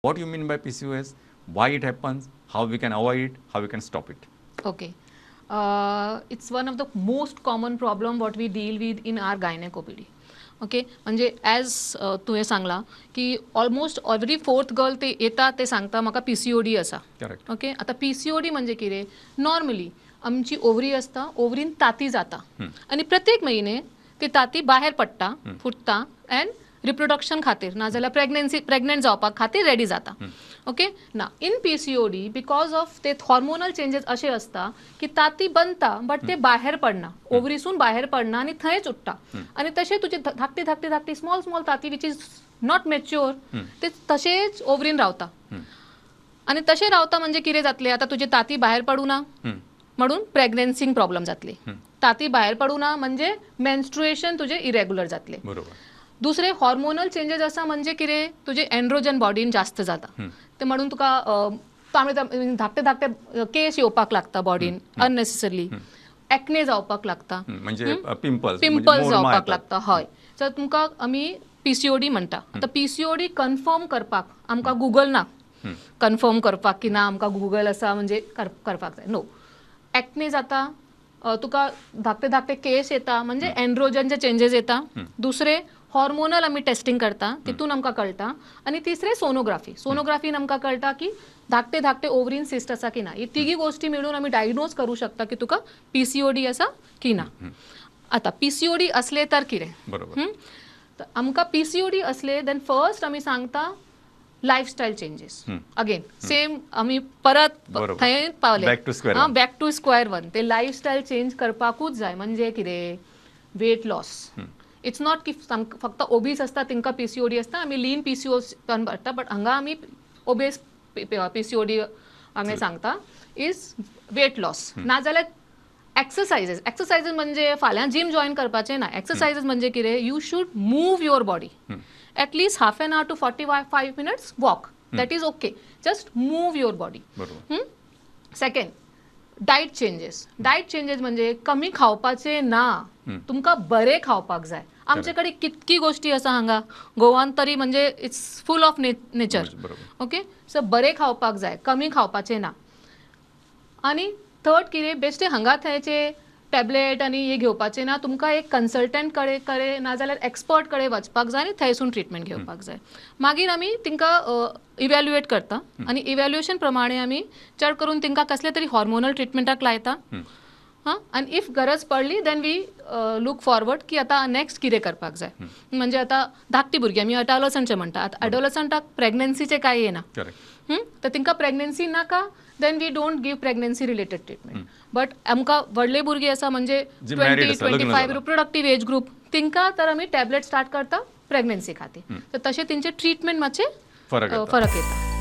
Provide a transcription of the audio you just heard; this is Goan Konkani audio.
What you mean by PCOS, why it happens, how we can avoid it, how we can stop it? Okay. It's one of the most common problem what we deal with in our gynae OPD. Okay, म्हणजे ॲज तुवें सांगलां की ऑलमोस्ट एवरी फोर्थ गर्ल ते येता, ते सांगता म्हाका पीसीओडी आसा. करेक्ट. ओके, आतां पीसीओडी म्हणजे कितें? नॉर्मली आमची ओवरी आसता, ओवरीन ताती जाता आनी प्रत्येक म्हयने ती ताती बाहेर पडटा, फुट्टा अँड रिप्रोडक्शन खातीर नाजाल्यार प्रेग्नेन्सी, प्रेग्नंट जावपाक खातीर रेडी जाता. ओके ना, इन पीसीओडी because of ते हॉर्मोनल चेंजेस अशे आसता की ताती बनता बट ते बाहेर पडना, ओवरीसून बाहेर पडना आनी थंयच उरता आनी तशें तुजे धाकटी धाकटी धाकटी स्मॉल स्मॉल ताती which is not mature ते तशेंच ओवरीन रावता आनी तशें रावता. म्हणजे कितें जातलें आतां? तुजी ताती भायर पडूं ना म्हणून प्रेग्नन्सीक प्रॉब्लम जातली. ताती भायर पडूं ना म्हणजे मेन्स्ट्रुएशन तुजें इरेग्युलर जातलें. दुसरे हॉर्मोनल चेंजेस आसा, म्हणजे कितें, तुजे एन्ड्रोजन बॉडीन जास्त जाता ते म्हणून तुका तांबडे धाकटे धाकटे केस येवपाक लागता बॉडीन, अननेसेसरली एक्ने जावपाक लागता. म्हणजे पिंपल्स. पिंपल्स जावपाक लागता, हय. सो तुमकां आमी पीसीओडी म्हणटा. आतां पीसीओडी कन्फर्म करपाक आमकां गुगल ना कन्फर्म करपाक की ना आमकां गुगल आसा म्हणजे करपाक जाय. नो, एक्ने जाता, तुका धाकटे धाकटे केस येता म्हणजे एन्ड्रोजनचे चेंजेस येता. दुसरे हॉर्मोनल आमी टेस्टिंग करता, तितून आमकां कळटा आनी तिसरे सोनोग्राफी. सोनोग्राफीन आमकां कळटा की धाकटे धाकटे ओवरीन सिस्ट आसा की ना. ही तिगी गोश्टी मेळून आमी डायग्नोज करूं शकता की तुका पीसीओडी आसा की ना. आतां पीसीओडी असले तर कितें? तर आमकां पीसीओडी असले then first आमी सांगता लायफस्टायल चेंजीस. अगेन सेम, आमी परत थंय पावले. Back to square one. Back to square one. ते लायफस्टायल चेंज करपाकूच जाय. म्हणजे कितें? Weight loss. It's not की फक्त ओबीस आसता तांकां पीसीओडी आसता. आमी लीन पीसीओ पडटा, बट हांगा आमी ओबेस पीसीओडी आमी सांगता is weight loss नाजाल्यार एक्सरसाइजीस. एक्सरसाइजीस म्हणजे फाल्यां जीम जॉयन करपाचें ना. एक्सरसाइजीस म्हणजे कितें? You should move your body at least half an hour to 45 minutes walk, that is okay, just move your body. Second, diet changes. Diet changes म्हणजे कमी खावपाचें ना, तुमकां बरें खावपाक जाय. आमचे कडेन कितकी गोश्टी आसा हांगा गोवान तरी, म्हणजे it's full of nature. Okay, so बरें खावपाक जाय, कमी खावपाचें ना. आनी थर्ड कितें, बेश्टे हांगा थंयचे टॅबलेट आनी हे घेवपाचें ना. तुमकां एक कन्सल्टंट कडेन कडेन नाजाल्यार एक्सपर्ट कडेन वचपाक जाय आनी थंयसून ट्रिटमेंट घेवपाक जाय. मागीर आमी तांकां इव्हॅल्युएट करता आनी इव्हॅल्युएशन प्रमाणे आमी चड करून तांकां कसले तरी हॉर्मोनल ट्रिटमेंटाक लायता. हां, आनी if गरज पडली then we look forward की आतां नेक्स्ट कितें करपाक जाय. म्हणजे आतां धाकटी भुरगीं, आमी अडोलसंटचे म्हणटा, आतां अडोलसंटाक प्रेग्नन्सीचें कांय येना. तर तांकां प्रेग्नन्सी नाका, then we don't give pregnancy related treatment, but आमकां व्हडले भुरगीं आसा म्हणजे जी married 20 आसा, लग्न 25, जाला. रिप्रोडक्टीव एज ग्रूप, तांकां तर आमी टॅबलेट स्टार्ट करता प्रेग्नन्सी खातीर. तर तशें तेंचे ट्रिटमेंट मातशें फरक येता. फरक येता.